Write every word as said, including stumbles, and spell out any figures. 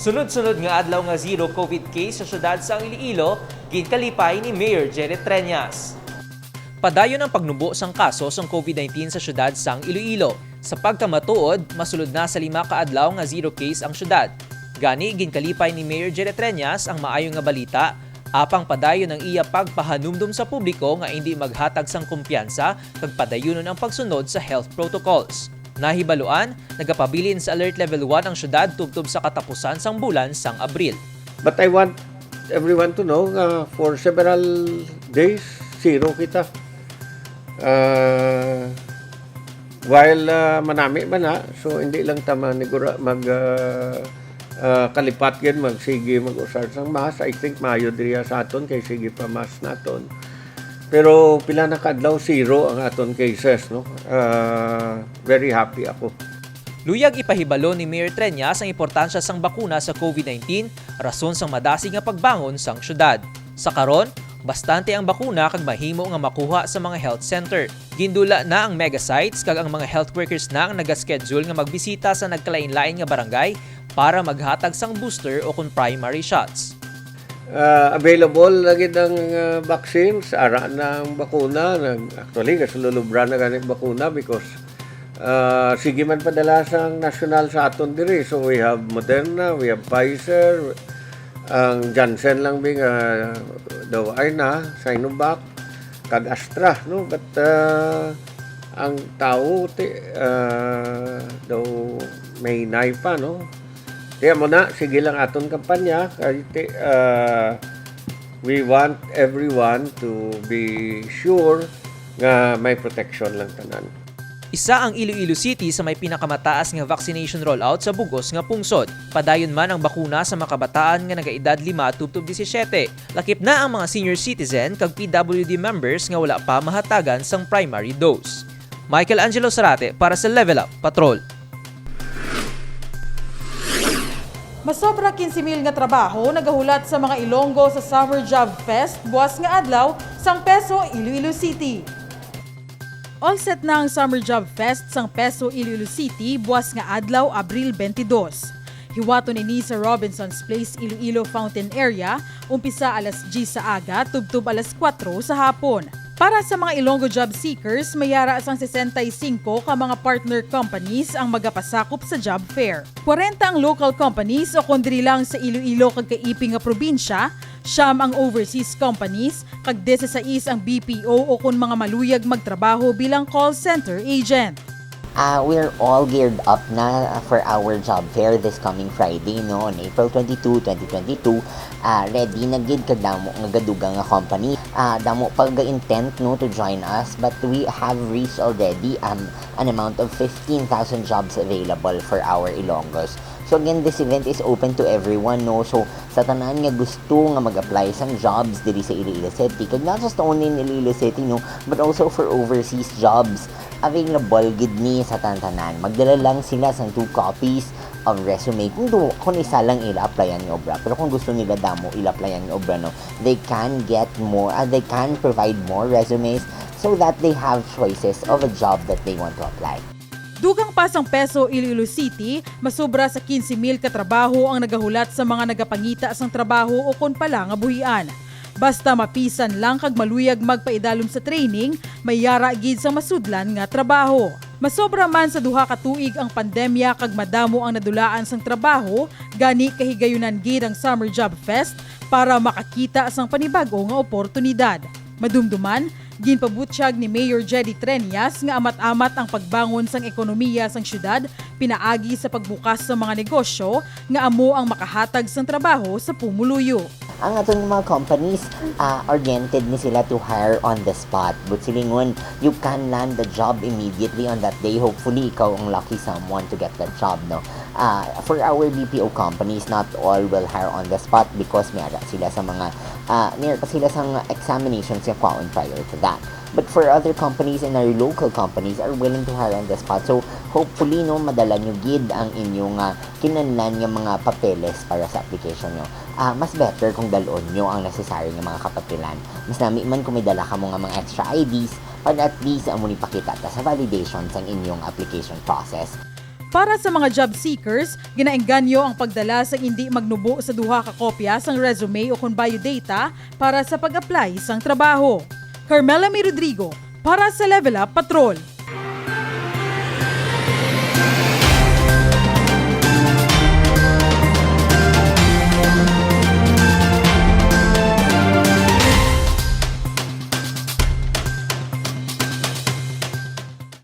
Sunod-sunod nga adlaw nga zero COVID case sa siyudad sang Iloilo, ginkalipay ni Mayor Jerry Treñas. Padayon ang pagnubo sang kaso sang COVID nineteen sa siyudad sang Iloilo. Sa pagkamatuod, masulod na sa lima ka adlaw nga zero case ang siyudad. Gani, ginkalipay ni Mayor Jerry Treñas ang maayo nga balita, apang padayon ang iya pagpahanumdom sa publiko nga indi maghatag sang kumpiyansa kag padayunon ang pagsunod sa health protocols. Nahibaluan, nagapabilin sa Alert Level one ang siyudad tubtob sa katapusan sang bulan sang Abril. But I want everyone to know nga for several days, zero kita. Ah, while, ah, manami man na, so hindi lang ta manigura mag, ah, ah, kalipat gid, magsige mag-usar sang mask. I think maayo diriya sa aton kay sige pa mask naton. Pero pila na ka adlaw, zero ang aton cases, no? Ah, very happy ako. Luyag ipahibalo ni Mayor Treñas ang importansya sang bakuna sa COVID nineteen, rason sang madasig nga pagbangon sang siyudad. Sa karon, bastante ang bakuna kag mahimo nga makuha sa mga health center. Gindula na ang mega sites kag ang mga health workers na ang nagaschedule nga magbisita sa nagkalain-lain nga barangay para maghatag sang booster o kon primary shots. Ah, available na gid ang, ah, vaccines, ara na ang bakuna. Nag-, actually, gasululubra na gani ang bakuna because, ah, sige man padala sang national sa aton diri. So, we have Moderna, we have Pfizer, ang Janssen lang, bing, ah, daw ay na, Sinovac, kag Astra, no? But, ah, ang tao, ti-, ah, daw may hinay pa, no? Kaya mo na, sige lang aton kampanya, kay ti-, ah, we want everyone to be sure nga may protection lang tanan. Isa ang Iloilo City sa may pinakamataas nga vaccination rollout sa bug-os nga pungsod. Padayon man ang bakuna sa mga kabataan nga nagaedad lima tubtob disisiete, lakip na ang mga senior citizen kag P W D members nga wala pa mahatagan sang primary dose. Michael Angelo Sarate para sa Level Up Patrol. Masobra quince mil nga trabaho nagahulat sa mga Ilonggo sa Summer Job Fest buas nga adlaw sang PESO Iloilo City. All set na ang Summer Job Fest sang PESO Iloilo City buas nga adlaw, Abril twenty-two. Hiwaton ini sa Robinson's Place Iloilo Fountain Area, umpisa alas diyes sa aga tubtob alas kuwatro sa hapon. Para sa mga Ilonggo job seekers, may yara sang sesenta y cinco ka mga partner companies ang magapasakop sa job fair. Kwarenta ang local companies o kon diri lang sa Iloilo kag kaiping nga probinsya, siyam ang overseas companies, kag disisais ang B P O o kon mga maluyag magtrabaho bilang call center agent. Ah, we're all geared up na for our job fair this coming Friday, no, on April twenty-two, twenty twenty-two. Ah, ready na gid kag damo nga gadugang nga company. Ah, damo pa ga-intent, no, to join us, but we have reached already, um, an amount of fifteen thousand jobs available for our Ilonggos. So again, this event is open to everyone, no? So, sa tanan nga gusto nga mag-apply sang jobs diri sa Iloilo City, kag not just only in Iloilo City, no, but also for overseas jobs, available gid ni sa tanan-tanan. Magdala lang sila sang two copies of resume. Kung du-, kung isa lang ila applyan nga obra, pero kung gusto nila damo ila applyan nga obra, no, they can get more, ah, they can provide more resumes so that they have choices of a job that they want to apply. Dugang pa sang PESO Iloilo City, masobra sa quince mil ka trabaho ang nagahulat sa mga nagapangita sang trabaho o kon pala nga buhian. Basta mapisan lang kag maluyag magpaidalom sa training, may yara gid sang masudlan nga trabaho. Masobra man sa duha ka tuig ang pandemya kag madamo ang nadulaan sang trabaho, gani kahigayunan gid ang Summer Job Fest para makakita sang panibag-o nga oportunidad. Madumduman, ginpabutyag ni Mayor Jerry Treñas nga amat-amat ang pagbangon sang ekonomiya sang siyudad pinaagi sa pagbukas sa mga negosyo nga amo ang makahatag sang trabaho sa pumuluyo. Ang aton mga companies, ah, oriented ni sila to hire on the spot. But silingon, you can land the job immediately on that day. Hopefully, ikaw ang lucky someone to get that job, no? Ah, for our B P O companies, not all will hire on the spot because may ara sila sa mga, ah, may ara pa sila sa mga examinations nga kwaon prior to that. But for other companies and our local companies are willing to hire on the spot. So, hopefully, no, madala nyo gid ang inyong, ah, kinahanglan nga mga papeles para sa application nyo. Ah, mas better kung dalon nyo ang necessary nga mga kapapelan. Mas nami man kung may dala kamo nga mga extra I Ds, para at least amo ni pakita ta sa validation sang inyong application process. Para sa mga job seekers, ginaengganyo ang pagdala sang indi magnubo sa duha ka kopya sang resume ukon biodata para sa pag-apply sang trabaho. Carmela May Rodrigo, para sa Level Up Patrol.